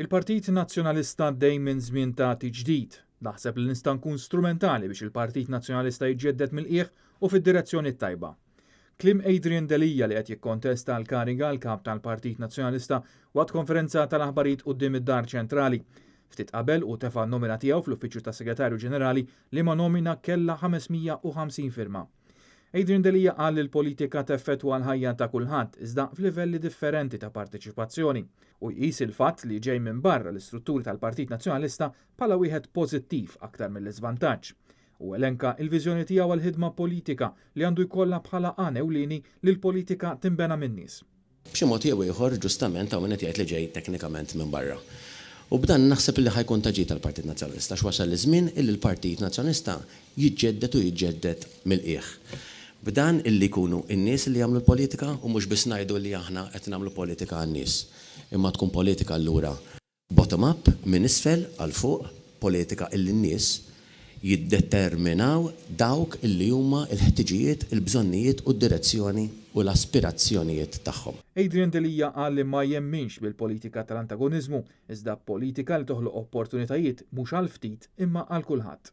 Il-Partit Nazzjonalista għaddej minn żmien ta' tiġdid. Naħseb li nista' nkun strumentali biex il-Partit Nazzjonalista jiġġedded mill-qiegħ u fid-direzzjoni t-tajba. Kliem Adrian Delia li qed jikkontesta l-kariga l-kap tal-Partit Nazzjonalista waqt konferenza tal-aħbarijiet quddiem id-Dar Ċentrali. Ftit qabel u tefa' nomina tiegħu fl-Uffiċċju tas-Segretarju Ġenerali li ma nomina kellha 550 firma. Adrian Delia qal li l-politika teffettwa l-ħajja ta' kulħadd iżda f'livelli differenti ta' parteċipazzjoni u jqis il-fatt li ġej minn barra l-istrutturi tal-Partit Nazzjonalista bħala wieħed pożittiv aktar mill-iżvantaġġ. U elenka il-viżjoni tiegħu għal-ħidma politika li għandu jkollha bħala għan ewlieni li l-politika tinbena min-nies. B'xi mod jew ieħor ġustament hawn qed jgħid li ġej teknikament minn barra. U b'dan naħseb li ħa jkun ta' ġid tal-Partit Nazzjonalista x'wasal iż-żmien illi l-Partit Nazzjonalista jiġġedded u jiġġedded mill-qiegħ. B'dan illi jkunu n-nies li jagħmlu l-politika u mhux biss ngħidu li aħna qed nagħmlu politika għan-nies. Imma tkun politika allura bottom up, minn isfel għal fuq, politika illi n-nies jiddeterminaw dawk illi huma l-ħtiġijiet, il-bżonnijiet u d-direzzjoni u l-aspirazzjonijiet tagħhom. Adrian Delia qal li ma jemminx bil-politika tal-antagonizmu, iżda politika li toħloq opportunitajiet mhux għal ftit imma għal kulħadd.